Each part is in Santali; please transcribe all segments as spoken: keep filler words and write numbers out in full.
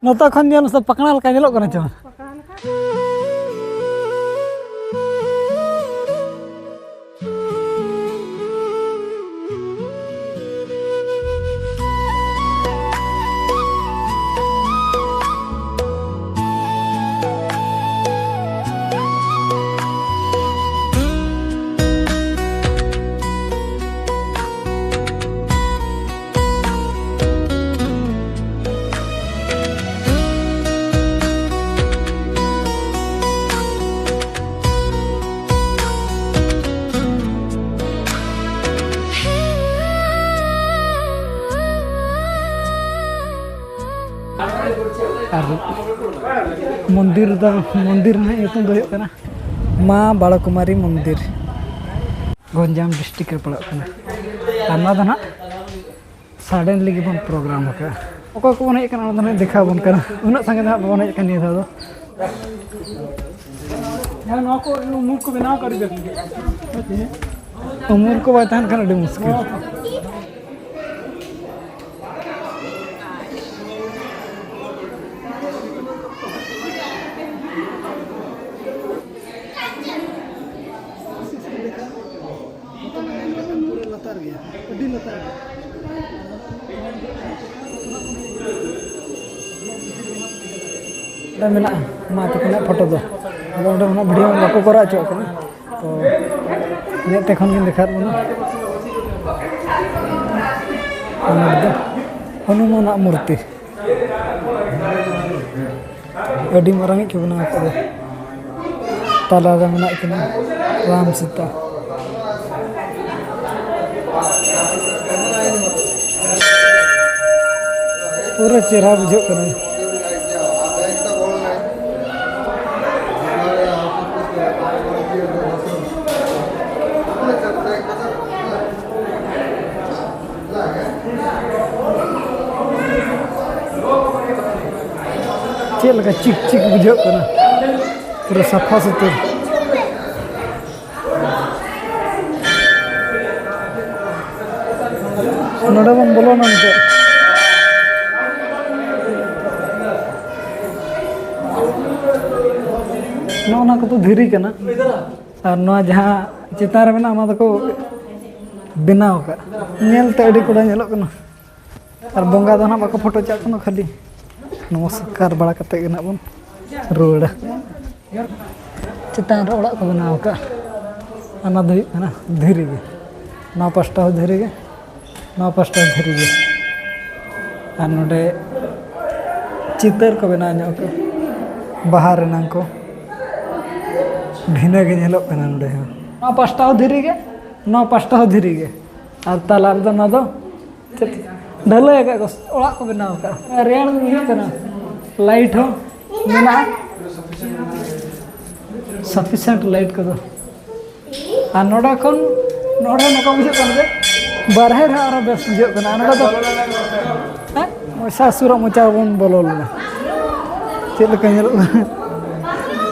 ᱱᱚᱛᱮ ᱠᱷᱚᱱ ᱧᱮᱞ ᱢᱮᱥᱮ, ᱯᱟᱠᱲᱟ ᱞᱮᱠᱟ ᱧᱮᱞᱚᱜ ᱠᱟᱱᱟ ᱪᱚᱝ? ᱟᱨ ᱢᱚᱱᱫᱤᱨ ᱫᱚ, ᱢᱚᱱᱫᱤᱨ ᱨᱮᱱᱟᱜ ᱧᱩᱛᱩᱢ ᱫᱚ ᱦᱩᱭᱩᱜ ᱠᱟᱱᱟ ᱢᱟ ᱵᱟᱲᱚᱠᱩᱢᱟᱨᱤ ᱢᱚᱱᱫᱤᱨ, ᱜᱚᱧᱡᱟᱢ ᱰᱤᱥᱴᱨᱤᱠᱴ ᱨᱮ ᱯᱟᱲᱟᱜ ᱠᱟᱱᱟ᱾ ᱟᱨ ᱱᱚᱣᱟ ᱫᱚ ᱱᱟᱦᱟᱜ ᱥᱟᱰᱮᱱᱞᱤ ᱜᱮᱵᱚᱱ ᱯᱨᱳᱜᱨᱟᱢ ᱟᱠᱟᱫᱼᱟ᱾ ᱚᱠᱚᱭ ᱠᱚᱵᱚᱱ ᱦᱮᱡ ᱟᱠᱟᱱᱟ, ᱚᱱᱟ ᱫᱚ ᱱᱟᱦᱟᱜ ᱫᱮᱠᱷᱟᱣ ᱟᱵᱚᱱ ᱠᱟᱱᱟ᱾ ᱩᱱᱟᱹᱜ ᱥᱟᱸᱜᱮ ᱫᱚ ᱱᱟᱦᱟᱜ ᱵᱟᱵᱚᱱ ᱦᱮᱡ ᱟᱠᱟᱱᱟ ᱱᱤᱭᱟᱹ ᱫᱷᱟᱣ ᱫᱚ᱾ ᱦᱮᱸ, ᱱᱚᱣᱟ ᱠᱚ ᱩᱢᱩᱞ ᱠᱚ ᱵᱮᱱᱟᱣ ᱠᱟᱜ ᱟᱹᱰᱤ ᱵᱮᱥ ᱜᱮ᱾ ᱩᱢᱩᱞ ᱠᱚ ᱵᱟᱭ ᱛᱟᱦᱮᱱ ᱠᱷᱟᱱ ᱟᱹᱰᱤ ᱢᱩᱥᱠᱤᱞ᱾ ᱯᱩᱨᱟᱹ ᱞᱟᱛᱟᱨ ᱜᱮᱭᱟ, ᱟᱹᱰᱤ ᱞᱟᱛᱟᱨ ᱜᱮᱭᱟ᱾ ᱚᱸᱰᱮ ᱢᱮᱱᱟᱜᱼᱟ ᱢᱟ ᱛᱟᱹᱠᱤᱱᱟᱜ ᱯᱷᱳᱴᱳ ᱫᱚ᱾ ᱟᱫᱚ ᱚᱸᱰᱮ ᱠᱷᱚᱱᱟᱜ ᱵᱷᱤᱰᱤᱭᱳ ᱵᱟᱠᱚ ᱠᱚᱨᱟᱣ ᱦᱚᱪᱚᱣᱟᱜ ᱠᱟᱱᱟ᱾ ᱛᱚ ᱢᱮᱫ ᱛᱮ ᱠᱷᱚᱱ ᱜᱤᱧ ᱫᱮᱠᱷᱟᱣᱟᱫ ᱵᱚᱱᱟ᱾ ᱚᱱᱟ ᱫᱚ ᱦᱚᱱᱩᱢᱟᱱᱟᱜ ᱢᱩᱨᱛᱤ᱾ ᱟᱹᱰᱤ ᱢᱟᱨᱟᱝ ᱤᱡ ᱠᱚ ᱵᱮᱱᱟᱣ ᱠᱟᱫᱟ᱾ ᱛᱟᱞᱟ ᱨᱮ ᱢᱮᱱᱟᱜ ᱠᱤᱱᱟ ᱨᱟᱢ ᱥᱤᱛᱟ᱾ ᱯᱩᱨᱟᱹ ᱪᱮᱦᱨᱟ ᱵᱩᱡᱷᱟᱹᱜ ᱠᱟᱱᱟ᱾ ᱪᱮᱫ ᱞᱮᱠᱟ ᱪᱤᱠ ᱪᱤᱠ ᱵᱩᱡᱷᱟᱹᱜ ᱠᱟᱱᱟ, ᱯᱩᱨᱟᱹ ᱥᱟᱯᱷᱟ ᱥᱩᱛᱟᱹᱨ᱾ ᱱᱚᱰᱮ ᱵᱚᱱ ᱵᱚᱞᱚᱱᱟ ᱱᱤᱛᱚᱜ᱾ ᱱᱚᱜᱼᱚ ᱱᱚᱣᱟ ᱠᱚᱫᱚ ᱫᱷᱤᱨᱤ ᱠᱟᱱᱟ᱾ ᱟᱨ ᱱᱚᱣᱟ ᱡᱟᱦᱟᱸ ᱪᱮᱛᱟᱱ ᱨᱮ ᱢᱮᱱᱟᱜᱼᱟ, ᱚᱱᱟ ᱫᱚᱠᱚ ᱵᱮᱱᱟᱣ ᱟᱠᱟᱫ᱾ ᱧᱮᱞᱛᱮ ᱟᱹᱰᱤ ᱠᱚᱰᱟ ᱧᱮᱞᱚᱜ ᱠᱟᱱᱟ᱾ ᱟᱨ ᱵᱚᱸᱜᱟ ᱫᱚ ᱱᱟᱦᱟᱜ ᱵᱟᱠᱚ ᱯᱷᱳᱴᱳ ᱦᱚᱪᱚᱣᱟᱜ ᱠᱟᱱᱟ, ᱠᱷᱟᱹᱞᱤ ᱱᱚᱢᱚᱥᱠᱟᱨ ᱵᱟᱲᱟ ᱠᱟᱛᱮ ᱜᱮ ᱱᱟᱦᱟᱜ ᱵᱚᱱ ᱨᱩᱣᱟᱹᱲᱟ᱾ ᱪᱮᱛᱟᱱ ᱨᱮ ᱚᱲᱟᱜ ᱠᱚ ᱵᱮᱱᱟᱣ ᱟᱠᱟᱫᱼᱟ᱾ ᱚᱱᱟ ᱫᱚ ᱦᱩᱭᱩᱜ ᱠᱟᱱᱟ ᱫᱷᱤᱨᱤ ᱜᱮ᱾ ᱱᱚᱣᱟ ᱯᱟᱥᱴᱟ ᱦᱚᱸ ᱫᱷᱤᱨᱤ ᱜᱮ, ᱱᱚᱣᱟ ᱯᱟᱥᱴᱟ ᱦᱚᱸ ᱫᱷᱤᱨᱤ ᱜᱮ᱾ ᱟᱨ ᱱᱚᱰᱮ ᱪᱤᱛᱟᱹᱨ ᱠᱚ ᱵᱮᱱᱟᱣ ᱧᱚᱜ ᱠᱟᱜᱼᱟ, ᱵᱟᱦᱟ ᱨᱮᱱᱟᱝ ᱠᱚ᱾ ᱵᱷᱤᱱᱟᱹ ᱜᱮ ᱧᱮᱞᱚᱜ ᱠᱟᱱᱟ ᱱᱚᱰᱮ ᱦᱚᱸ᱾ ᱱᱚᱣᱟ ᱯᱟᱥᱴᱟ ᱦᱚᱸ ᱫᱷᱤᱨᱤ ᱜᱮ, ᱱᱚᱣᱟ ᱯᱟᱥᱴᱟ ᱦᱚᱸ ᱫᱷᱤᱨᱤ ᱜᱮ᱾ ᱟᱨ ᱛᱟᱞᱟ ᱨᱮᱫᱚ ᱱᱚᱣᱟ ᱫᱚ ᱪᱮᱫ? ᱰᱷᱟᱹᱞᱟᱹᱭ ᱟᱠᱟᱫ ᱠᱚ, ᱚᱲᱟᱜ ᱠᱚ ᱵᱮᱱᱟᱣ ᱟᱠᱟᱫᱼᱟ᱾ ᱨᱮᱭᱟᱲ ᱫᱤᱱ ᱦᱩᱭᱩᱜ ᱠᱟᱱᱟ, ᱞᱟᱭᱤᱴ ᱦᱚᱸ ᱢᱮᱱᱟᱜᱼᱟ, ᱥᱟᱯᱷᱤᱥᱤᱭᱮᱱᱴ ᱞᱟᱭᱤᱴ ᱠᱚᱫᱚ᱾ ᱟᱨ ᱱᱚᱰᱮ ᱠᱷᱚᱱ ᱱᱚᱰᱮ ᱱᱚᱝᱠᱟ ᱵᱩᱡᱷᱟᱹᱜ ᱠᱟᱱᱟ ᱡᱮ ᱵᱟᱨᱦᱮ ᱨᱮᱦᱚᱸ ᱟᱨᱚ ᱵᱮᱥ ᱵᱩᱡᱷᱟᱹᱜ ᱠᱟᱱᱟ᱾ ᱟᱨ ᱱᱚᱰᱮ ᱫᱚ, ᱦᱮᱸ, ᱢᱚᱭᱥᱟᱥᱩᱨᱟᱜ ᱢᱚᱪᱟ ᱵᱚᱱ ᱵᱚᱞᱚ ᱞᱮᱱᱟ᱾ ᱪᱮᱫ ᱞᱮᱠᱟ ᱧᱮᱞᱚᱜ ᱠᱟᱱᱟ?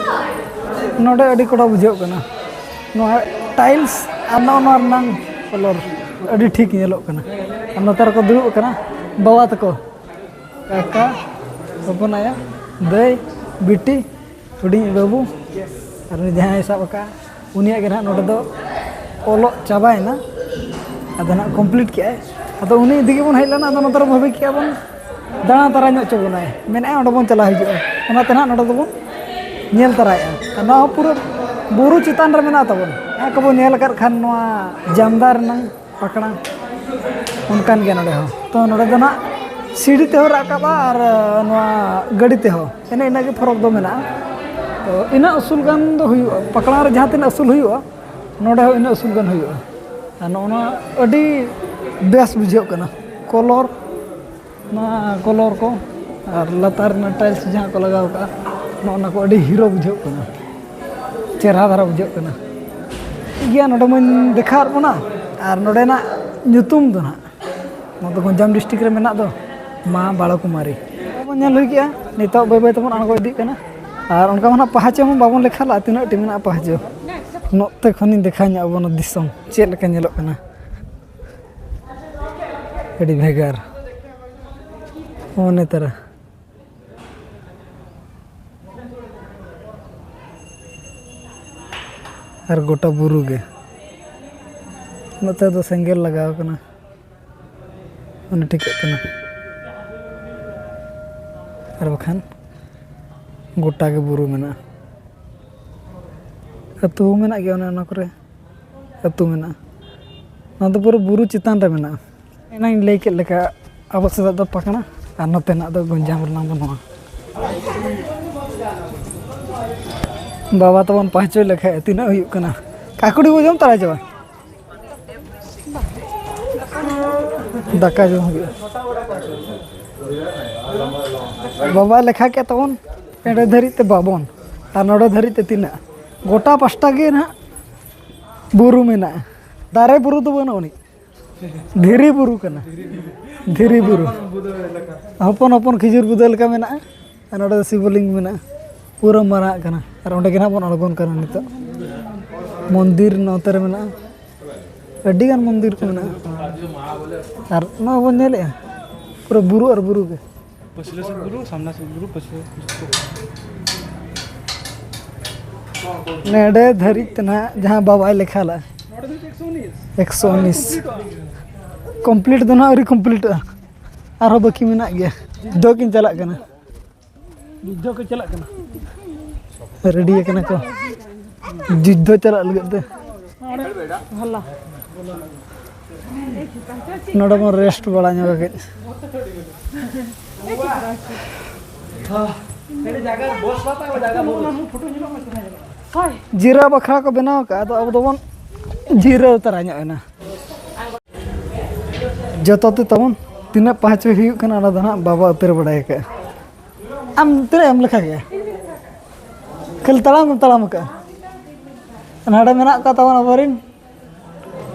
ᱱᱚᱰᱮ ᱟᱹᱰᱤ ᱠᱚᱰᱟ ᱵᱩᱡᱷᱟᱹᱜ ᱠᱟᱱᱟ᱾ ᱱᱚᱣᱟ ᱴᱟᱭᱤᱞᱥ ᱟᱨ ᱱᱚᱜᱼᱚ ᱱᱚᱣᱟ ᱨᱮᱱᱟᱝ ᱠᱟᱞᱟᱨ ᱟᱹᱰᱤ ᱴᱷᱤᱠ ᱧᱮᱞᱚᱜ ᱠᱟᱱᱟ᱾ ᱟᱨ ᱱᱚᱛᱮ ᱨᱮᱠᱚ ᱫᱩᱲᱩᱵ ᱟᱠᱟᱱᱟ ᱵᱟᱵᱟ ᱛᱟᱠᱚ, ᱠᱟᱠᱟ, ᱦᱚᱯᱚᱱ ᱟᱭᱳ, ᱫᱟᱹᱭ, ᱵᱤᱴᱤ, ᱦᱩᱰᱤᱧ ᱵᱟᱹᱵᱩ, ᱟᱨ ᱩᱱᱤ ᱡᱟᱦᱟᱸᱭ ᱥᱟᱵ ᱟᱠᱟᱫ, ᱩᱱᱤᱭᱟᱜ ᱜᱮ ᱱᱟᱦᱟᱜ ᱱᱚᱰᱮ ᱫᱚ ᱚᱞᱚᱜ ᱪᱟᱵᱟᱭᱮᱱᱟ᱾ ᱟᱫᱚ ᱱᱟᱦᱟᱜ ᱠᱚᱢᱯᱞᱤᱴ ᱠᱮᱜᱼᱟᱭ᱾ ᱟᱫᱚ ᱩᱱᱤ ᱤᱫᱤ ᱜᱮᱵᱚᱱ ᱦᱮᱡ ᱞᱮᱱᱟ᱾ ᱟᱫᱚ ᱱᱚᱛᱮ ᱨᱮ ᱵᱷᱟᱹᱵᱤ ᱠᱮᱜᱼᱟ ᱵᱚᱱ, ᱫᱟᱬᱟ ᱛᱟᱨᱟ ᱧᱚᱜ ᱦᱚᱪᱚ ᱵᱚᱱᱟᱭ, ᱢᱮᱱᱮᱫᱼᱟᱭ ᱚᱸᱰᱮ ᱵᱚᱱ ᱪᱟᱞᱟᱣ ᱦᱤᱡᱩᱜᱼᱟ᱾ ᱚᱱᱟᱛᱮ ᱱᱟᱦᱟᱜ ᱱᱚᱰᱮ ᱫᱚᱵᱚᱱ ᱧᱮᱞ ᱛᱟᱨᱟᱭᱮᱫᱼᱟ᱾ ᱟᱨ ᱱᱚᱣᱟ ᱦᱚᱸ ᱯᱩᱨᱟᱹ ᱵᱩᱨᱩ ᱪᱮᱛᱟᱱ ᱨᱮ ᱢᱮᱱᱟᱜ ᱛᱟᱵᱚᱱ᱾ ᱡᱟᱦᱟᱸ ᱠᱚᱵᱚᱱ ᱧᱮᱞ ᱟᱠᱟᱫ ᱠᱷᱟᱱ, ᱱᱚᱣᱟ ᱡᱟᱢᱫᱟ ᱨᱮᱱᱟᱝ ᱯᱟᱠᱲᱟ, ᱚᱱᱠᱟᱱ ᱜᱮᱭᱟ ᱱᱚᱰᱮ ᱦᱚᱸ᱾ ᱛᱚ, ᱱᱚᱰᱮ ᱫᱚ ᱱᱟᱦᱟᱜ ᱥᱤᱲᱤ ᱛᱮᱦᱚᱸ ᱨᱟᱠᱟᱵᱼᱟ ᱟᱨ ᱱᱚᱣᱟ ᱜᱟᱹᱰᱤ ᱛᱮᱦᱚᱸ, ᱮᱱᱮ ᱤᱱᱟᱹᱜ ᱜᱮ ᱯᱷᱚᱨᱚᱠ ᱫᱚ ᱢᱮᱱᱟᱜᱼᱟ᱾ ᱛᱚ, ᱤᱱᱟᱹᱜ ᱩᱥᱩᱞ ᱜᱟᱱ ᱫᱚ ᱦᱩᱭᱩᱜᱼᱟ, ᱯᱟᱠᱲᱟ ᱨᱮ ᱡᱟᱦᱟᱸ ᱛᱤᱱᱟᱹᱜ ᱩᱥᱩᱞ ᱦᱩᱭᱩᱜᱼᱟ, ᱱᱚᱰᱮ ᱦᱚᱸ ᱤᱱᱟᱹᱜ ᱩᱥᱩᱞ ᱜᱟᱱ ᱦᱩᱭᱩᱜᱼᱟ᱾ ᱟᱨ ᱱᱚᱜᱼᱚ ᱱᱚᱣᱟ ᱟᱹᱰᱤ ᱵᱮᱥ ᱵᱩᱡᱷᱟᱹᱜ ᱠᱟᱱᱟ, ᱠᱚᱞᱚᱨ, ᱱᱚᱣᱟ ᱠᱚᱞᱚᱨ ᱠᱚ ᱟᱨ ᱞᱟᱛᱟᱨ ᱨᱮᱱᱟᱜ ᱴᱟᱭᱤᱞᱥ ᱡᱟᱦᱟᱸ ᱠᱚ ᱞᱟᱜᱟᱣ ᱠᱟᱜᱼᱟ, ᱱᱚᱜᱼᱚ ᱱᱟ ᱠᱚ ᱟᱹᱰᱤ ᱦᱤᱨᱳ ᱵᱩᱡᱷᱟᱹᱜ ᱠᱟᱱᱟ, ᱪᱮᱦᱨᱟ ᱫᱷᱟᱨᱟ ᱵᱩᱡᱷᱟᱹᱜ ᱠᱟᱱᱟ᱾ ᱴᱷᱤᱠ ᱜᱮᱭᱟ, ᱱᱚᱰᱮ ᱢᱟᱧ ᱫᱮᱠᱷᱟᱣᱟᱫ ᱵᱚᱱᱟ᱾ ᱟᱨ ᱱᱚᱰᱮᱱᱟᱜ ᱧᱩᱛᱩᱢ ᱫᱚ ᱱᱟᱦᱟᱜ, ᱱᱚᱣᱟ ᱫᱚ ᱜᱚᱸᱡᱟᱢ ᱰᱤᱥᱴᱨᱤᱠᱴ ᱨᱮ ᱢᱮᱱᱟᱜ ᱫᱚ, ᱢᱟ ᱵᱟᱲᱚ ᱠᱩᱢᱟᱨᱤ᱾ ᱵᱚᱱ ᱧᱮᱞ ᱦᱩᱭ ᱠᱮᱜᱼᱟ, ᱱᱤᱛᱚᱜ ᱵᱟᱹᱭ ᱵᱟᱹᱭ ᱛᱮᱵᱚᱱ ᱟᱬᱜᱚ ᱤᱫᱤᱜ ᱠᱟᱱᱟ᱾ ᱟᱨ ᱚᱱᱠᱟ ᱢᱟ ᱱᱟᱦᱟᱜ ᱯᱟᱦᱟᱪᱮ ᱦᱚᱸ ᱵᱟᱵᱚᱱ ᱞᱮᱠᱷᱟ ᱞᱮᱫᱼᱟ, ᱛᱤᱱᱟᱹᱜ ᱴᱤ ᱢᱮᱱᱟᱜᱼᱟ ᱯᱟᱦᱟᱪᱮ᱾ ᱱᱚᱛᱮ ᱠᱷᱚᱱᱤᱧ ᱫᱮᱠᱷᱟᱣ ᱧᱚᱜ ᱟᱵᱚᱱᱟ ᱫᱤᱥᱚᱢ ᱪᱮᱫ ᱞᱮᱠᱟ ᱧᱮᱞᱚᱜ ᱠᱟᱱᱟ᱾ ᱟᱹᱰᱤ ᱵᱷᱮᱜᱟᱨ᱾ ᱚᱱᱮ ᱛᱟᱨᱟ᱾ ᱟᱨ ᱜᱚᱴᱟ ᱵᱩᱨᱩ ᱜᱮ᱾ ᱱᱚᱛᱮ ᱫᱚ ᱥᱮᱸᱜᱮᱞ ᱞᱟᱜᱟᱣ ᱠᱟᱱᱟ, ᱚᱱᱮ ᱴᱷᱤᱠᱟᱹᱜ ᱠᱟᱱᱟ᱾ ᱟᱨ ᱵᱟᱠᱷᱟᱱ ᱜᱚᱴᱟ ᱜᱮ ᱵᱩᱨᱩ ᱢᱮᱱᱟᱜᱼᱟ᱾ ᱟᱹᱛᱩ ᱦᱚᱸ ᱢᱮᱱᱟᱜ ᱜᱮᱭᱟ ᱚᱱᱮ ᱚᱱᱟ ᱠᱚᱨᱮ᱾ ᱟᱹᱛᱩ ᱢᱮᱱᱟᱜᱼᱟ᱾ ᱱᱚᱣᱟ ᱫᱚ ᱯᱩᱨᱟᱹ ᱵᱩᱨᱩ ᱪᱮᱛᱟᱱ ᱨᱮ ᱢᱮᱱᱟᱜᱼᱟ᱾ ᱮᱱᱟᱝ ᱤᱧ ᱞᱟᱹᱭ ᱠᱮᱫ ᱞᱮᱠᱟ, ᱟᱵᱚ ᱥᱮᱫᱟᱜ ᱫᱚ ᱯᱟᱠᱲᱟ ᱟᱨ ᱱᱚᱛᱮᱱᱟᱜ ᱫᱚ ᱜᱚᱧᱡᱟᱢ ᱨᱮᱱᱟᱜ ᱵᱟᱹᱱᱩᱜᱼᱟ᱾ ᱵᱟᱵᱟ ᱛᱟᱵᱚᱱ ᱯᱟᱸᱪᱚᱭ ᱞᱮᱠᱷᱟᱡ ᱛᱤᱱᱟᱹᱜ ᱦᱩᱭᱩᱜ ᱠᱟᱱᱟ? ᱠᱟᱠᱩᱲᱤ ᱵᱚ ᱡᱚᱢ ᱛᱟᱨᱟ ᱪᱟᱵᱟ᱾ ᱫᱟᱠᱟ ᱡᱚᱢ ᱦᱩᱭᱩᱜᱼᱟ᱾ ᱵᱟᱵᱟᱭ ᱞᱮᱠᱷᱟ ᱠᱮᱫ ᱛᱟᱵᱚᱱ, ᱮᱸᱰᱮ ᱫᱷᱟᱹᱨᱤᱡ ᱛᱮ ᱵᱟᱵᱚᱱ, ᱟᱨ ᱱᱚᱰᱮ ᱫᱷᱟᱹᱨᱤᱡ ᱛᱮ ᱛᱤᱱᱟᱹᱜ? ᱜᱚᱴᱟ ᱯᱟᱥᱴᱟ ᱜᱮ ᱱᱟᱦᱟᱜ ᱵᱩᱨᱩ ᱢᱮᱱᱟᱜᱼᱟ᱾ ᱫᱟᱨᱮ ᱵᱩᱨᱩ ᱫᱚ ᱵᱟᱹᱱᱩᱜ ᱟᱹᱱᱤᱡ, ᱫᱷᱤᱨᱤ ᱵᱩᱨᱩ ᱠᱟᱱᱟ᱾ ᱫᱷᱤᱨᱤ ᱵᱩᱨᱩ, ᱦᱚᱯᱚᱱ ᱦᱚᱯᱚᱱ ᱠᱷᱤᱡᱩᱨ ᱵᱩᱫᱟᱹ ᱞᱮᱠᱟ ᱢᱮᱱᱟᱜᱼᱟ᱾ ᱟᱨ ᱱᱚᱰᱮ ᱫᱚ ᱥᱤᱵᱚᱞᱤᱝᱜᱽ ᱢᱮᱱᱟᱜᱼᱟ, ᱯᱩᱨᱟᱹ ᱢᱟᱨᱟᱝ ᱠᱟᱱᱟ᱾ ᱟᱨ ᱚᱸᱰᱮ ᱜᱮ ᱱᱟᱦᱟᱜ ᱵᱚᱱ ᱟᱬᱜᱚᱱ ᱠᱟᱱᱟ ᱱᱤᱛᱚᱜ᱾ ᱢᱚᱱᱫᱤᱨ ᱱᱚᱛᱮ ᱨᱮ ᱢᱮᱱᱟᱜᱼᱟ, ᱟᱹᱰᱤ ᱜᱟᱱ ᱢᱚᱱᱫᱤᱨ ᱠᱚ ᱢᱮᱱᱟᱜᱼᱟ᱾ ᱟᱨ ᱱᱚᱣᱟ ᱵᱚᱱ ᱧᱮᱞᱮᱜᱼᱟ, ᱯᱩᱨᱟᱹ ᱵᱩᱨᱩ ᱟᱨ ᱵᱩᱨᱩ ᱜᱮ᱾ ᱯᱟᱹᱪᱷᱞᱟᱹ ᱥᱮᱫ ᱵᱩᱨᱩ, ᱥᱟᱢᱱᱟ ᱥᱮᱫ ᱵᱩᱨᱩ, ᱯᱟᱹᱪᱷᱞᱟᱹ ᱥᱮᱫ ᱵᱩᱨᱩ᱾ ᱱᱮᱰᱮ ᱫᱷᱟᱹᱨᱤᱡ ᱛᱮ ᱱᱟᱦᱟᱜ ᱡᱟᱦᱟᱸ ᱵᱟᱵᱟᱭ ᱞᱮᱠᱷᱟ ᱞᱮᱜᱼᱟ, ᱮᱠᱥᱚ ᱩᱱᱤᱥ᱾ ᱠᱚᱢᱯᱞᱤᱴ ᱫᱚ ᱱᱟᱦᱟᱜ ᱟᱹᱣᱨᱤ ᱠᱚᱢᱯᱞᱤᱴᱚᱜᱼᱟ, ᱟᱨᱦᱚᱸ ᱵᱟᱹᱠᱤ ᱢᱮᱱᱟᱜ ᱜᱮᱭᱟ᱾ ᱫᱚ ᱠᱤᱱ ᱪᱟᱞᱟᱜ ᱠᱟᱱᱟ᱾ ᱡᱩᱫᱽᱫᱷᱚ ᱠᱚ ᱪᱟᱞᱟᱜ ᱠᱟᱱᱟ᱾ ᱨᱮᱰᱤ ᱟᱠᱟᱱᱟ ᱠᱚ ᱡᱩᱫᱽᱫᱷᱚ ᱪᱟᱞᱟᱜ ᱞᱟᱹᱜᱤᱫ ᱛᱮ᱾ ᱵᱷᱟᱞᱟ᱾ ᱱᱚᱰᱮ ᱵᱚᱱ ᱨᱮᱥᱴ ᱵᱟᱲᱟ ᱧᱚᱜᱟ ᱠᱟᱹᱡ᱾ ᱦᱳᱭ᱾ ᱡᱤᱨᱟᱹᱣ ᱵᱟᱠᱷᱨᱟ ᱠᱚ ᱵᱮᱱᱟᱣ ᱟᱠᱟᱫᱼᱟ, ᱟᱫᱚ ᱟᱵᱚ ᱫᱚᱵᱚᱱ ᱡᱤᱨᱟᱹᱣ ᱛᱟᱨᱟ ᱧᱚᱜ ᱮᱱᱟ᱾ ᱡᱚᱛᱚ ᱛᱮ ᱛᱟᱵᱚᱱ ᱛᱤᱱᱟᱹᱜ ᱯᱟᱦᱟᱪᱚᱭ ᱦᱩᱭᱩᱜ ᱠᱟᱱᱟ, ᱚᱱᱟ ᱫᱚ ᱱᱟᱦᱟᱜ ᱵᱟᱵᱟ ᱩᱛᱟᱹᱨ ᱵᱟᱲᱟᱭ ᱟᱠᱟᱫᱼᱟ᱾ ᱟᱢ ᱛᱤᱱᱟᱹᱜ ᱮᱢ ᱞᱮᱠᱷᱟ ᱠᱮᱜᱼᱟ? ᱠᱷᱟᱹᱞᱤ ᱛᱟᱲᱟᱢ ᱜᱮᱢ ᱛᱟᱲᱟᱢ ᱟᱠᱟᱫᱼᱟ᱾ ᱱᱟᱰᱮ ᱢᱮᱱᱟᱜ ᱠᱚᱣᱟ ᱛᱟᱵᱚᱱ ᱟᱵᱚᱨᱮᱱ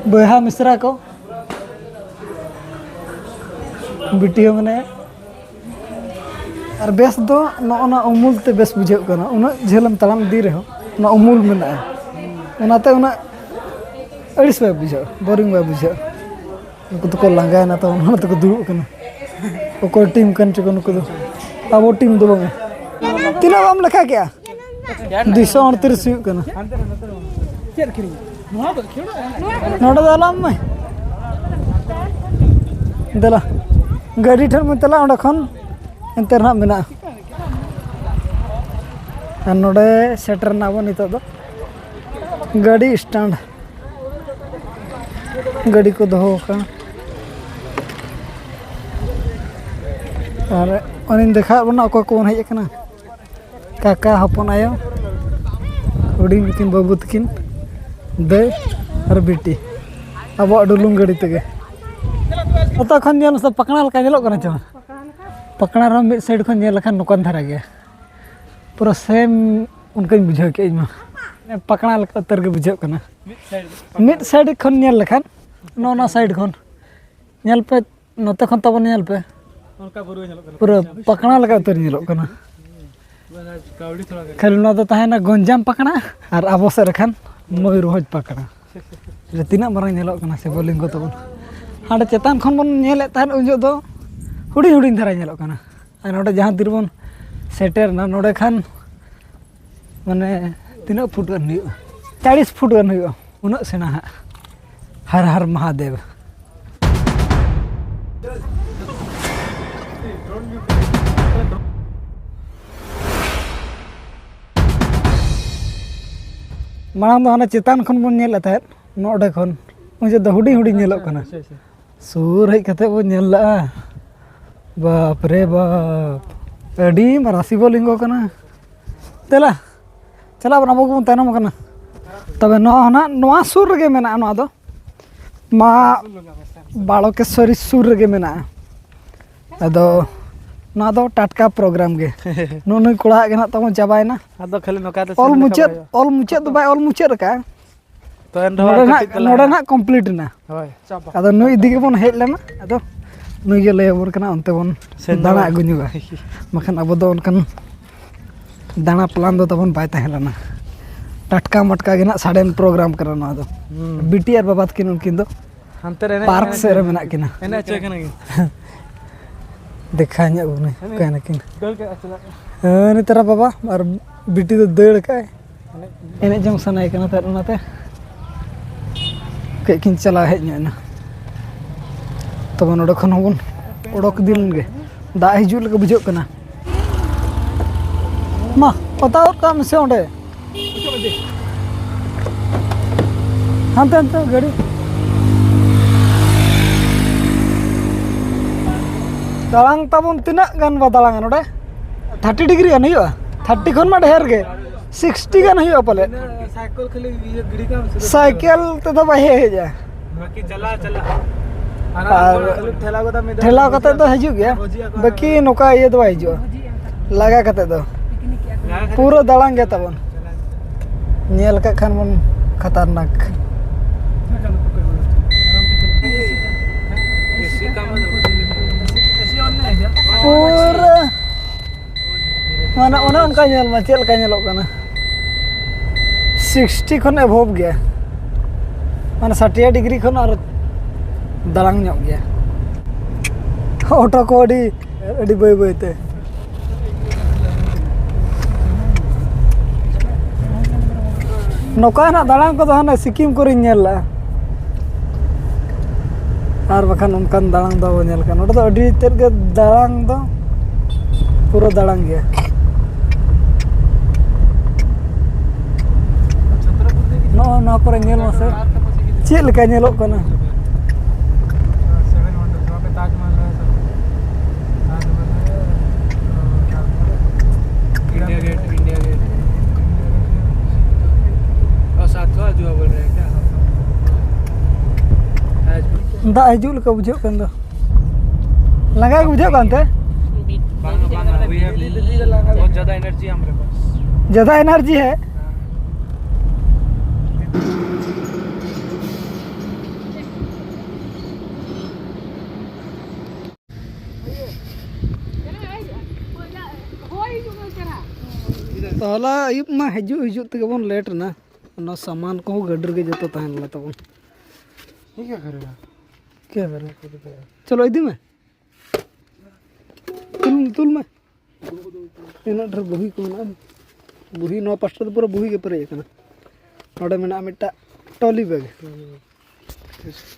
ᱵᱚᱭᱦᱟ ᱢᱤᱥᱨᱟ ᱠᱚ, ᱵᱤᱴᱤ ᱦᱚᱸ ᱢᱮᱱᱟᱭᱟ᱾ ᱟᱨ ᱵᱮᱥ ᱫᱚ ᱱᱚᱜᱼᱚ ᱱᱟ ᱩᱢᱩᱞ ᱛᱮ ᱵᱮᱥ ᱵᱩᱡᱷᱟᱹᱜ ᱠᱟᱱᱟ᱾ ᱩᱱᱟᱹᱜ ᱡᱷᱟᱹᱞᱮᱢ ᱛᱟᱲᱟᱢ ᱤᱫᱤ ᱨᱮᱦᱚᱸ ᱚᱱᱟ ᱩᱢᱩᱞ ᱢᱮᱱᱟᱜᱼᱟ, ᱚᱱᱟᱛᱮ ᱩᱱᱟᱹᱜ ᱟᱹᱲᱤᱥ ᱵᱟᱭ ᱵᱩᱡᱷᱟᱹᱜᱼᱟ, ᱵᱳᱨᱤᱝ ᱵᱟᱭ ᱵᱩᱡᱷᱟᱹᱜᱼᱟ᱾ ᱩᱱᱠᱩ ᱫᱚᱠᱚ ᱞᱟᱸᱜᱟᱭᱮᱱᱟ, ᱛᱚ ᱚᱱᱟ ᱛᱮᱠᱚ ᱫᱩᱲᱩᱵ ᱠᱟᱱᱟ᱾ ᱚᱠᱚᱭ ᱴᱤᱢ ᱠᱟᱱ ᱪᱚᱠᱚ ᱱᱩᱠᱩ ᱫᱚ? ᱟᱵᱚ ᱴᱤᱢ ᱫᱚ ᱵᱟᱝᱟ᱾ ᱛᱤᱱᱟᱹᱜ ᱵᱟᱢ ᱞᱮᱠᱷᱟ ᱠᱮᱜᱼᱟ? ᱫᱩᱭᱥᱚ ᱟᱴᱛᱨᱤᱥ ᱦᱩᱭᱩᱜ ᱠᱟᱱᱟ᱾ ᱱᱚᱰᱮ ᱫᱚ ᱟᱞᱚᱢ ᱢᱮ᱾ ᱫᱮᱞᱟ, ᱜᱟᱹᱰᱤ ᱴᱷᱮᱱ ᱵᱚᱱ ᱪᱟᱞᱟᱜᱼᱟ, ᱚᱸᱰᱮ ᱠᱷᱚᱱ ᱮᱱᱛᱮ ᱨᱮᱦᱟᱸᱜ ᱢᱮᱱᱟᱜᱼᱟ᱾ ᱟᱨ ᱱᱚᱰᱮ ᱥᱮᱴᱮᱨ ᱮᱱᱟ ᱵᱚᱱ ᱱᱤᱛᱚᱜ ᱫᱚ ᱜᱟᱹᱰᱤ ᱥᱴᱮᱱᱰ᱾ ᱜᱟᱹᱰᱤ ᱠᱚ ᱫᱚᱦᱚ ᱟᱠᱟᱫᱼᱟ᱾ ᱟᱨ ᱚᱱᱮᱧ ᱫᱮᱠᱷᱟᱣᱟᱫ ᱵᱚᱱᱟ ᱚᱠᱚᱭ ᱠᱚᱵᱚᱱ ᱦᱮᱡ ᱟᱠᱟᱱᱟ᱾ ᱠᱟᱠᱟ, ᱦᱚᱯᱚᱱ ᱟᱭᱳ, ᱦᱩᱰᱤᱧ ᱛᱟᱹᱠᱤᱱ, ᱵᱟᱹᱵᱩ ᱛᱟᱹᱠᱤᱱ, ᱫᱟᱹᱭ ᱟᱨ ᱵᱤᱴᱤ᱾ ᱟᱵᱚᱣᱟᱜ ᱰᱩᱞᱩᱝ ᱜᱟᱹᱰᱤ ᱛᱮᱜᱮ᱾ ᱡᱚᱛᱚ ᱠᱷᱚᱱ ᱧᱮᱞ ᱢᱮᱥᱮ, ᱯᱟᱠᱲᱟ ᱞᱮᱠᱟ ᱧᱮᱞᱚᱜ ᱠᱟᱱᱟ ᱪᱮ ᱵᱟᱝ? ᱯᱟᱠᱲᱟ ᱨᱮᱦᱚᱸ ᱢᱤᱫ ᱥᱟᱭᱤᱰ ᱠᱷᱚᱱ ᱧᱮᱞ ᱞᱮᱠᱷᱟᱱ ᱱᱚᱝᱠᱟᱱ ᱫᱷᱟᱨᱟ ᱜᱮᱭᱟ᱾ ᱯᱩᱨᱟᱹ ᱥᱮᱢ ᱚᱱᱠᱟᱧ ᱵᱩᱡᱷᱟᱹᱣ ᱠᱮᱫᱼᱟ ᱤᱧ ᱢᱟ᱾ ᱯᱟᱠᱲᱟ ᱞᱮᱠᱟ ᱩᱛᱟᱹᱨ ᱜᱮ ᱵᱩᱡᱷᱟᱹᱜ ᱠᱟᱱᱟ᱾ ᱢᱤᱫ ᱥᱟᱭᱤᱰ ᱠᱷᱚᱱ ᱧᱮᱞ ᱞᱮᱠᱷᱟᱱ, ᱱᱚᱜᱼᱚ ᱱᱚᱣᱟ ᱥᱟᱭᱤᱰ ᱠᱷᱚᱱ ᱧᱮᱞ ᱯᱮ, ᱱᱚᱛᱮ ᱠᱷᱚᱱ ᱛᱟᱵᱚᱱ ᱧᱮᱞ ᱯᱮ᱾ ᱚᱱᱠᱟ ᱵᱩᱨᱩ ᱧᱮᱞᱚᱜ ᱠᱟᱱᱟ᱾ ᱯᱩᱨᱟᱹ ᱯᱟᱠᱲᱟ ᱞᱮᱠᱟ ᱩᱛᱟᱹᱨ ᱧᱮᱞᱚᱜ ᱠᱟᱱᱟ᱾ ᱠᱟᱹᱣᱰᱤ ᱛᱷᱚᱲᱟ ᱜᱟᱱ᱾ ᱠᱷᱟᱹᱞᱤ ᱱᱚᱣᱟ ᱫᱚ ᱛᱟᱦᱮᱱᱟ ᱜᱚᱧᱡᱟᱢ ᱯᱟᱠᱲᱟ ᱟᱨ ᱟᱵᱚ ᱥᱮᱫ ᱨᱮ ᱠᱷᱟᱱ ᱢᱚᱭᱩᱨᱵᱷᱚᱸᱡᱽ ᱯᱟᱠᱲᱟ᱾ ᱨᱮ ᱛᱤᱱᱟᱹᱜ ᱢᱟᱨᱟᱝ ᱧᱮᱞᱚᱜ ᱠᱟᱱᱟ ᱥᱤᱵᱚᱞᱤᱝᱜᱚ ᱛᱟᱵᱚᱱ᱾ ᱦᱟᱸᱰᱮ ᱪᱮᱛᱟᱱ ᱠᱷᱚᱱ ᱵᱚᱱ ᱧᱮᱞᱮᱫ ᱛᱟᱦᱮᱸᱫ, ᱩᱱ ᱡᱚᱦᱚᱜ ᱫᱚ ᱦᱩᱰᱤᱧ ᱦᱩᱰᱤᱧ ᱫᱷᱟᱨᱟ ᱧᱮᱞᱚᱜ ᱠᱟᱱᱟ᱾ ᱟᱨ ᱱᱚᱰᱮ ᱡᱟᱦᱟᱸ ᱛᱤ ᱨᱮᱵᱚᱱ ᱥᱮᱴᱮᱨ ᱮᱱᱟ, ᱱᱚᱰᱮ ᱠᱷᱟᱱ ᱢᱟᱱᱮ ᱛᱤᱱᱟᱹᱜ ᱯᱷᱩᱴ ᱜᱟᱱ ᱦᱩᱭᱩᱜᱼᱟ? ᱪᱟᱞᱤᱥ ᱯᱷᱩᱴ ᱜᱟᱱ ᱦᱩᱭᱩᱜᱼᱟ, ᱩᱱᱟᱹᱜ ᱥᱮᱬᱟ ᱦᱟᱸᱜ᱾ ᱦᱟᱨ ᱦᱟᱨ ᱢᱟᱦᱟᱫᱮᱵ᱾ ᱢᱟᱲᱟᱝ ᱫᱚ ᱦᱟᱱᱮ ᱪᱮᱛᱟᱱ ᱠᱷᱚᱱ ᱵᱚᱱ ᱧᱮᱞᱮᱫ ᱛᱟᱦᱮᱸᱫ, ᱱᱚᱰᱮ ᱠᱷᱚᱱ ᱩᱱ ᱡᱚᱦᱚᱜ ᱫᱚ ᱦᱩᱰᱤᱧ ᱦᱩᱰᱤᱧ ᱧᱮᱞᱚᱜ ᱠᱟᱱᱟ᱾ ᱟᱪᱪᱷᱟ, ᱟᱪᱪᱷᱟ᱾ ᱥᱩᱨ ᱦᱮᱡ ᱠᱟᱛᱮ ᱵᱚᱱ ᱧᱮᱞ ᱞᱮᱜᱼᱟ, ᱵᱟᱯ ᱨᱮ ᱵᱟᱯ, ᱟᱹᱰᱤ ᱢᱟᱨᱟᱝ ᱥᱤᱵᱚ ᱞᱤᱝᱜᱚ ᱠᱟᱱᱟ᱾ ᱫᱮᱞᱟ, ᱪᱟᱞᱟᱜ ᱵᱚᱱ, ᱟᱵᱚ ᱜᱮᱵᱚᱱ ᱛᱟᱭᱱᱚᱢ ᱟᱠᱟᱱᱟ᱾ ᱛᱚᱵᱮ ᱱᱚᱣᱟ ᱦᱚᱸ ᱱᱟᱜ, ᱱᱚᱣᱟ ᱥᱩᱨ ᱨᱮᱜᱮ ᱢᱮᱱᱟᱜᱼᱟ, ᱱᱚᱣᱟ ᱫᱚ ᱢᱟ ᱵᱟᱲᱚᱠᱮᱥᱣᱚᱨᱤ ᱥᱩᱨ ᱨᱮᱜᱮ ᱢᱮᱱᱟᱜᱼᱟ᱾ ᱟᱫᱚ ᱱᱚᱣᱟ ᱫᱚ ᱴᱟᱴᱠᱟ ᱯᱨᱳᱜᱨᱟᱢ ᱜᱮ᱾ ᱱᱩᱜᱼᱩ ᱱᱩᱭ ᱠᱚᱲᱟ ᱟᱜ ᱜᱮ ᱱᱟᱜ ᱛᱟᱵᱚᱱ ᱪᱟᱵᱟᱭᱮᱱᱟ᱾ ᱟᱫᱚ ᱠᱷᱟᱹᱞᱤ ᱱᱚᱝᱠᱟ ᱛᱮ ᱚᱞ ᱥᱮᱱ ᱞᱮᱠᱷᱟᱱ ᱢᱩᱪᱟᱹᱫ, ᱵᱟᱭ ᱦᱩᱭᱩᱜᱼᱟ᱾ ᱚᱞ ᱢᱩᱪᱟᱹᱫ ᱫᱚ ᱵᱟᱭ ᱚᱞ ᱢᱩᱪᱟᱹᱫ ᱟᱠᱟᱫᱼᱟ᱾ ᱛᱚ ᱮᱱ ᱨᱮᱦᱚᱸ ᱱᱚᱰᱮ ᱟᱨ ᱱᱟᱜ, ᱠᱟᱹᱴᱤᱡ ᱛᱟᱞᱟᱝ ᱱᱚᱰᱮ ᱦᱮᱱᱟᱜ᱾ ᱱᱟᱜ complete ᱮᱱᱟ᱾ ᱦᱳᱭ᱾ ᱟᱫᱚ ᱱᱩᱭ ᱤᱫᱤ ᱜᱮᱵᱚᱱ ᱦᱮᱡ ᱞᱮᱱᱟ᱾ ᱟᱫᱚ ᱱᱩᱭ ᱜᱮ ᱞᱟᱹᱭ ᱟᱵᱚᱱ ᱠᱟᱱᱟ, ᱚᱱᱛᱮ ᱵᱚᱱ ᱥᱮᱱ ᱫᱟᱬᱟ ᱫᱚ᱾ ᱟᱹᱜᱩ ᱧᱚᱜᱟ᱾ ᱵᱟᱠᱷᱟᱱ ᱟᱵᱚ ᱫᱚ ᱚᱱᱠᱟᱱ ᱫᱟᱬᱟ plan ᱫᱚ ᱛᱟᱵᱚᱱ ᱵᱟᱭ ᱛᱟᱦᱮᱸ ᱞᱮᱱᱟ᱾ ᱴᱟᱴᱠᱟ ᱢᱟᱴᱠᱟ ᱜᱮ ᱱᱟᱜ sudden program ᱠᱟᱱᱟ ᱱᱚᱣᱟ ᱫᱚ᱾ ᱦᱩᱸ᱾ ᱵᱤᱴᱤ ᱟᱨ ᱵᱟᱵᱟ ᱛᱟᱹᱠᱤᱱ ᱩᱱᱠᱤᱱ ᱫᱚ ᱦᱟᱱᱛᱮ ᱨᱮ ᱮᱱᱮᱡ park ᱠᱟᱱᱟ᱾ ᱥᱮᱫ ᱨᱮ ᱢᱮᱱᱟᱜ ᱠᱤᱱᱟ᱾ ᱮᱱᱮᱡ ᱦᱚᱪᱚᱭ ᱠᱟᱱᱟ ᱠᱤᱱ᱾ ᱫᱮᱠᱷᱟ ᱧᱚᱜ ᱵᱚᱱᱟᱹᱧ, ᱮᱱᱮᱡ᱾ ᱚᱠᱟᱭ ᱱᱟᱠᱤᱱ? ᱫᱟᱹᱲ ᱠᱟᱜᱼᱟ, ᱪᱟᱞᱟᱜ ᱠᱟᱱᱟ᱾ ᱦᱮᱸ, ᱱᱮᱛᱟᱨ ᱵᱟᱵᱟ ᱟᱨ ᱵᱤᱴᱤ ᱫᱚ ᱫᱟᱹᱲ ᱠᱟᱜᱼᱟᱭ᱾ ᱮᱱᱮᱡ ᱡᱚᱝ ᱥᱟᱱᱟᱭᱮ ᱠᱟᱱᱟ ᱛᱟᱦᱮᱸᱫ, ᱚᱱᱟᱛᱮ ᱠᱟᱹᱡ ᱠᱤᱱ ᱪᱟᱞᱟᱣ ᱦᱮᱡ ᱧᱚᱜ ᱮᱱᱟ᱾ ᱛᱚᱵᱮ ᱱᱚᱰᱮ ᱠᱷᱚᱱ ᱦᱚᱸᱵᱚᱱ ᱚᱰᱚᱠ ᱤᱫᱤ ᱞᱮᱱ ᱜᱮ, ᱫᱟᱜ ᱦᱤᱡᱩᱜ ᱞᱮᱠᱟ ᱵᱩᱡᱷᱟᱹᱜ ᱠᱟᱱᱟ᱾ ᱢᱟ, ᱚᱛᱟ ᱜᱚᱫ ᱠᱟᱜ ᱢᱮᱥᱮ ᱚᱸᱰᱮ᱾ ᱦᱟᱱᱛᱮ ᱦᱟᱱᱛᱮ ᱜᱟᱹᱰᱤ᱾ ᱫᱟᱲᱟᱝ ᱛᱟᱵᱚᱱ ᱛᱤᱱᱟᱹᱜ ᱜᱟᱱ ᱵᱟ ᱫᱟᱲᱟᱝᱟ ᱱᱚᱰᱮ? ᱛᱷᱟᱨᱴᱤ ᱰᱤᱜᱽᱨᱤ ᱜᱟᱱ ᱦᱩᱭᱩᱜᱼᱟ᱾ ᱛᱷᱟᱨᱴᱤ ᱠᱷᱚᱱ ᱢᱟ ᱰᱷᱮᱨ ᱜᱮ, ᱥᱤᱠᱥᱴᱤ ᱜᱟᱱ ᱦᱩᱭᱩᱜᱼᱟ ᱯᱟᱞᱮ᱾ ᱥᱟᱭᱠᱮᱞ ᱛᱮᱫᱚ ᱵᱟᱭ ᱦᱮᱡᱼᱟ᱾ ᱵᱟᱠᱤ ᱪᱟᱞᱟᱣ ᱪᱟᱞᱟᱣ᱾ ᱟᱨ ᱴᱷᱮᱞᱟᱣ ᱠᱟᱛᱮ ᱫᱚ ᱦᱤᱡᱩᱜ ᱜᱮᱭᱟ᱾ ᱵᱟᱠᱤ ᱱᱚᱝᱠᱟ ᱤᱭᱟᱹ ᱫᱚ ᱵᱟᱭ ᱦᱤᱡᱩᱜᱼᱟ᱾ ᱞᱟᱜᱟ ᱠᱟᱛᱮ ᱫᱚ ᱯᱩᱨᱟᱹ ᱫᱟᱲᱟᱝ ᱜᱮ ᱛᱟᱵᱚᱱ᱾ ᱧᱮᱞ ᱠᱟᱜ ᱠᱷᱟᱱ ᱵᱚᱱ ᱠᱷᱟᱛᱟᱨᱱᱟᱠ᱾ ᱯᱩᱨᱟᱹ ᱢᱟᱱᱮ ᱚᱱᱮ ᱚᱱᱠᱟ ᱧᱮᱞ ᱢᱮ ᱪᱮᱫ ᱞᱮᱠᱟ ᱧᱮᱞᱚᱜ ᱠᱟᱱᱟ᱾ ᱥᱤᱠᱥᱴᱤ ᱠᱷᱚᱱ ᱮᱵᱷᱚᱵᱽ ᱜᱮᱭᱟ, ᱢᱟᱱᱮ ᱥᱟᱴᱤᱭᱟ ᱰᱤᱜᱽᱨᱤ ᱠᱷᱚᱱ ᱟᱨ ᱫᱟᱲᱟᱝ ᱧᱚᱜ ᱜᱮᱭᱟ᱾ ᱚᱴᱳ ᱠᱚ ᱟᱹᱰᱤ, ᱟᱹᱰᱤ ᱵᱟᱹᱭ ᱵᱟᱹᱭ ᱛᱮ᱾ ᱱᱚᱝᱠᱟᱱᱟᱜ ᱫᱟᱲᱟᱝ ᱠᱚᱫᱚ ᱦᱟᱱᱮ ᱥᱤᱠᱤᱢ ᱠᱚᱨᱮᱧ ᱧᱮᱞ ᱞᱮᱜᱼᱟ᱾ ᱟᱨ ᱵᱟᱠᱷᱟᱱ ᱚᱱᱠᱟᱱ ᱫᱟᱲᱟᱝ ᱫᱚ ᱵᱟᱵᱚ ᱧᱮᱞ ᱠᱟᱜᱼᱟ᱾ ᱱᱚᱰᱮ ᱫᱚ ᱟᱹᱰᱤ ᱛᱮᱫ ᱜᱮ ᱫᱟᱲᱟᱝ ᱫᱚ ᱯᱩᱨᱟᱹ ᱫᱟᱲᱟᱝ ᱜᱮᱭᱟ᱾ ᱱᱚᱜᱼᱚ ᱱᱚᱣᱟ ᱠᱚᱨᱮ ᱧᱮᱞ ᱢᱟᱥᱮ, ᱪᱮᱫ ᱞᱮᱠᱟ ᱧᱮᱞᱚᱜ ᱠᱟᱱᱟ᱾ India Gate, India Gate. और सातवां अजूबा बोल रहे हैं क्या? आज भी। ᱫᱟᱜ ᱦᱤᱡᱩᱜ ᱞᱮᱠᱟ ᱵᱩᱡᱷᱟᱹᱜ ᱠᱟᱱ ᱫᱚ᱾ ᱞᱟᱸᱜᱟ ᱜᱮ ᱵᱩᱡᱷᱟᱹᱜ ᱠᱟᱱ ᱛᱮ? बांगा, बांगा, we have बहुत ज़्यादा एनर्जी है हमारे पास। ज़्यादा एनर्जी है? ᱛᱚ ᱦᱚᱞᱟ ᱟᱹᱭᱩᱵ ᱢᱟ ᱦᱤᱡᱩᱜ ᱦᱤᱡᱩᱜ ᱛᱮᱜᱮ ᱵᱚᱱ ᱞᱮᱴ ᱮᱱᱟ᱾ ᱚᱱᱟ ᱥᱟᱢᱟᱱ ᱠᱚᱦᱚᱸ ᱜᱟᱹᱰᱤ ᱨᱮᱜᱮ ᱡᱚᱛᱚ ᱛᱟᱦᱮᱸ ᱞᱮᱱᱟ ᱛᱟᱵᱚᱱ᱾ ठीक है, करेगा। क्या करेगा? चलो, ᱤᱫᱤ ᱢᱮ᱾ ᱛᱩᱞ, ᱛᱩᱞ ᱢᱮ᱾ ᱤᱱᱟᱹᱜ ᱰᱷᱮᱨ ᱵᱚᱦᱤ ᱠᱚ ᱢᱮᱱᱟᱜᱼᱟ᱾ ᱵᱩᱦᱤ, ᱱᱚᱣᱟ ᱯᱟᱥᱴᱟ ᱫᱚ ᱯᱩᱨᱟᱹ ᱵᱩᱦᱤ ᱜᱮ ᱯᱮᱨᱮᱡ ᱟᱠᱟᱱᱟ᱾ ᱱᱚᱰᱮ ᱢᱮᱱᱟᱜᱼᱟ ᱢᱤᱫᱴᱟᱝ ᱴᱨᱚᱞᱤ ᱵᱮᱜᱽ᱾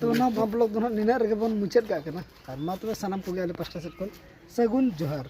ᱛᱚ ᱱᱚᱣᱟ vlog ᱫᱚ ᱱᱟᱦᱟᱜ ᱱᱤᱱᱟᱹᱜ ᱨᱮᱜᱮ ᱵᱚᱱ ᱢᱩᱪᱟᱹᱫ ᱠᱟᱜ ᱠᱟᱱᱟ᱾ ᱟᱨ ᱢᱟ ᱛᱚᱵᱮ ᱥᱟᱱᱟᱢ ᱠᱚᱜᱮ ᱟᱞᱮ ᱯᱟᱥᱴᱟ ᱥᱮᱫ ᱠᱷᱚᱱ ᱥᱟᱹᱜᱩᱱ ᱡᱚᱦᱟᱨ᱾